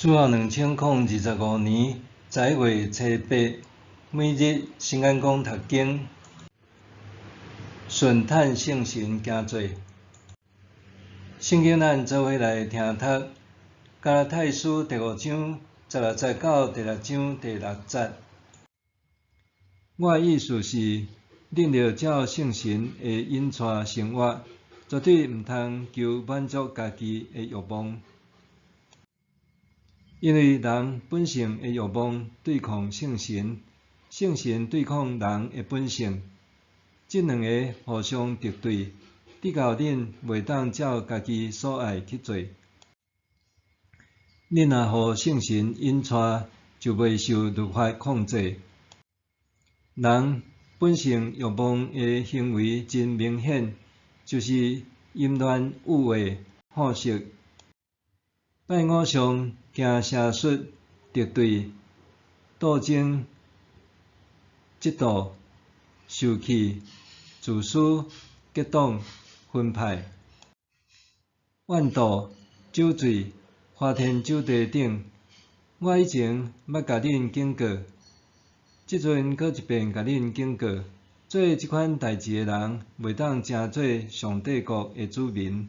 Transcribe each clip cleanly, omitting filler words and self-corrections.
主後2025年11月初八，每日新眼光讀經，順趁聖神行做。聖經咱做伙來聽讀《加拉太書》第五章十六節到第六章第六節。我的意思是，恁著照聖神的引帶生活，絕對毋通求滿足家己的欲望。因為人本性的欲望對抗聖神，聖神對抗人的本性，這兩个互相敵對，直到恁袂當照家己所愛去做。恁若予聖神引帶，就袂受律法控制。人本性欲望的行為真明顯，就是淫亂、欲畫、好色、拜偶像、行邪術、敵對、鬥爭、嫉妒、受氣、自私、結黨、分派、怨妒、酒醉、花天酒地等。我以前捌共恁警告，這陣閣一遍共恁警告，做這款代誌的人，袂當成做上帝國的子民。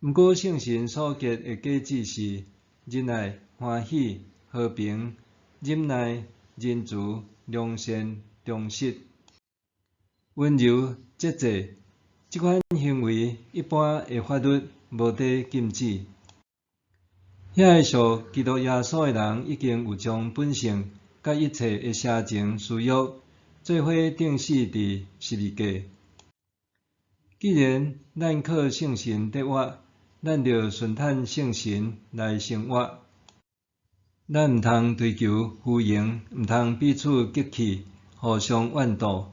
毋過聖神所結的果子是仁愛、歡喜、和平、忍耐、仁慈、良善、忠實、溫柔、節制。這款行為，一般的法律無佇禁止。遐个屬基督耶穌的人，已經有將本性佮一切的邪情私欲，做伙釘死佇十字架。既然咱靠聖神得活，咱著順趁聖神來生活。咱毋通追求虛榮，毋通彼此激氣，互相怨妒。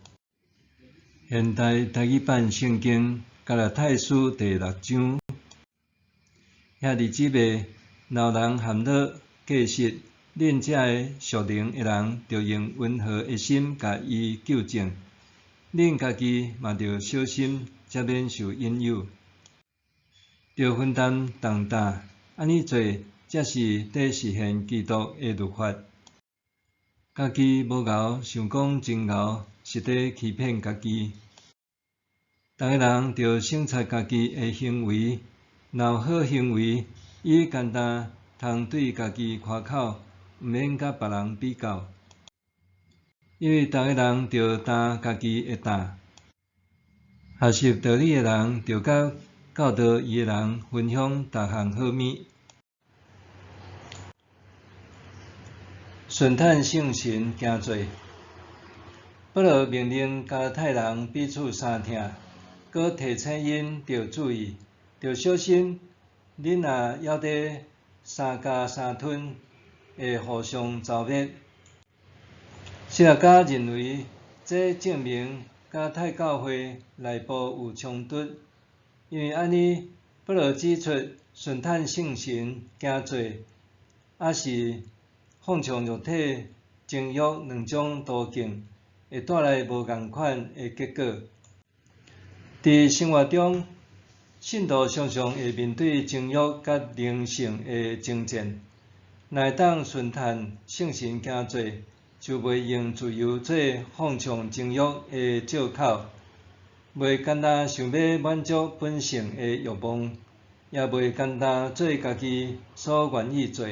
現代台語版聖經加拉太書第六章，兄弟姊妹，若有人陷落過失，恁這个屬靈的人，著用溫和的心共伊糾正。恁家己嘛著小心，才免受引誘。著分擔重擔，按呢做才是佇實現基督的律法。家己無𠢕，想講真𠢕，是佇欺騙家己。逐个人著省察家己的行為，若有好行為，伊干焦通對家己誇口，毋免佮別人比較。因為逐个人著擔家己的擔。學習道理的人，著佮教導伊的人分享逐項好物。順趁聖神行做。保羅命令加拉太人彼此相疼，閣提醒𪜶著注意，著小心，恁若猶佇三咬三吞，會互相蹂躪。神學家認為，這證明加拉太教會內部有衝突，因為按呢，保羅指出順趁聖神行做，抑是放縱肉體情欲兩種途徑，會帶來無仝款的結果。佇生活中，信徒常常會面對情欲佮靈性的爭戰。若會當順趁聖神行做，就袂用自由做放縱情欲的藉口，袂干焦想欲滿足本性的欲望，也袂干焦做家己所願意做。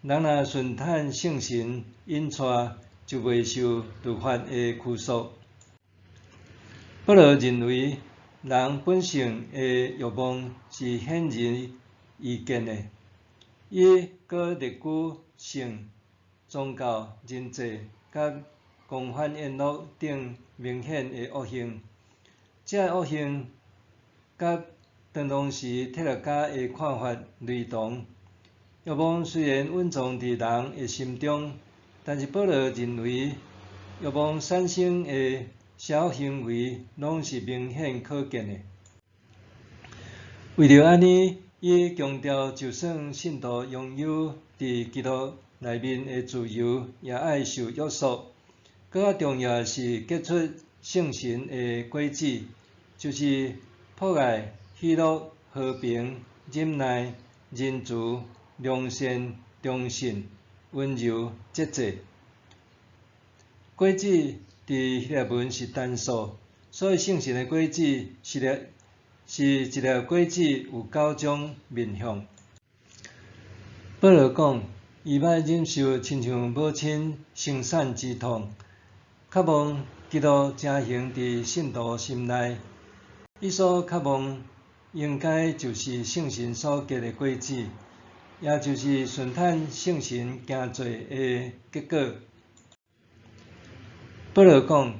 人若順趁聖神引帶，就袂受律法的拘束。保羅認為，人本性的欲望是顯而易見的，伊閣列舉性、宗教、人際佮狂歡宴樂等明顯的惡行。這惡行佮當時哲學家的看法雷同。欲望雖然蘊藏佇人的心中，但是保羅認為，欲望產生的邪惡行為攏是明顯可見的。為著按呢，伊強調，就算信徒擁有佇基督內面的自由，也愛受約束。閣較重要的是結出聖神的果子，就是博愛、喜樂、和平、忍耐、仁慈、良善、忠信、溫柔、節制。果子佇希臘文是單數，所以聖神的果子是粒是一粒果子有九種面向。保羅講，伊捌忍受親像母親生產之痛，渴望基督成形佇信徒心內。伊所渴望應該就是聖神所結的果子，也就是順趁聖神行做的結果。保羅講，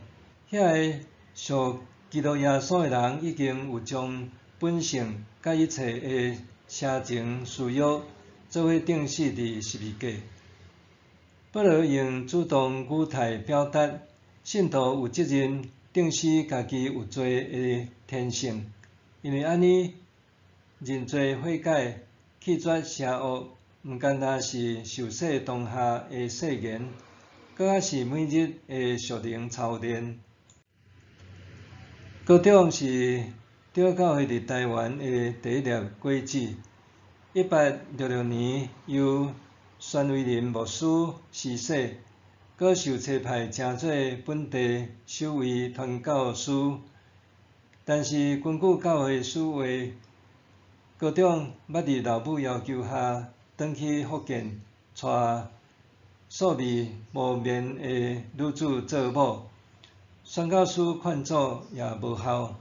遐个屬基督耶穌的人已經有將本性佮一切的邪情私欲做伙釘死佇十字架。保羅用主動語態表達，信徒有責任釘死家己有罪的天性，因為按呢認罪悔改、棄絕邪惡，毋干焦是受洗當下的誓言，閣較是每日的屬靈操練。高長是長老教會佇台灣的第一粒果子。1866年由孫維林牧師施洗，閣受差派成做本地首位傳教士。但是根據教會史話，高長捌佇老母要求下，轉去福建娶素未謀面的女子做某，宣教師勸阻也無效。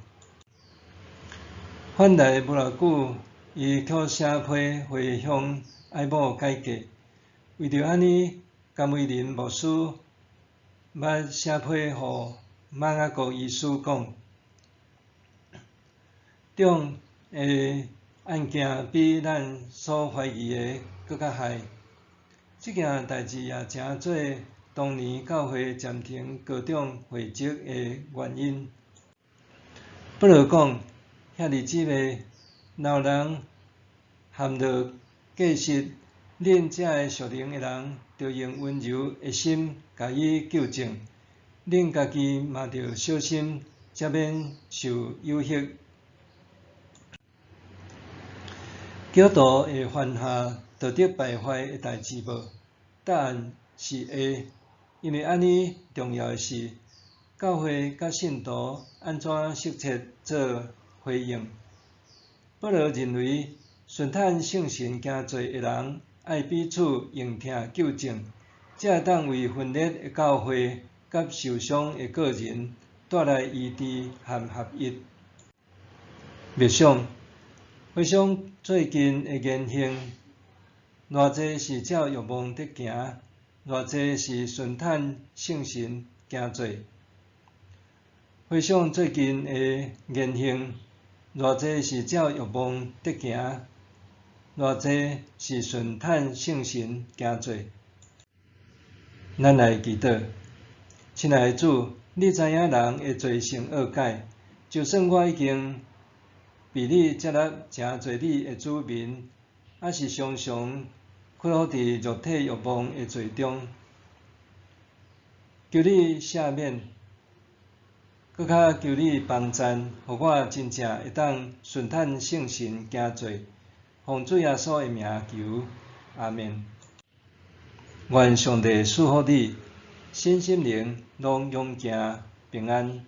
返來無偌久，伊卻寫批回鄉愛某改嫁。為著按呢，甘維林牧師捌寫批予馬雅各醫師講，長的案件比咱所懷疑的閣較害。這件代誌也成做當年教會暫停高長會籍的原因。保羅講，兄弟姊妹，若有人陷落過失，恁這个屬靈的人，著用溫柔的心共伊糾正。恁家己嘛著小心，才免受誘惑。基督徒會犯下道德敗壞的代誌無？答案是會，因為按呢重要的是，教會佮信徒按怎適切做回應。保羅認為，順趁聖神行做的人，愛彼此用疼糾正，才會當為分裂的教會佮受傷的個人帶來醫治和合一。默想，回想最近的言行，偌濟是照欲望佇行，偌濟是順趁聖神行做。回想最近的言行，偌濟是照欲望佇行，偌濟是順趁聖神行做。咱來祈禱，親愛的主，你知影人的罪性惡改，就算我已經被你接納成做你的子民，猶是常常屈服佇肉體欲望的罪中。求你赦免，閣較求你幫贊，予我真正會當順趁聖神行做。奉主耶穌的名求，阿們。願上帝賜福你，身心靈攏勇健平安。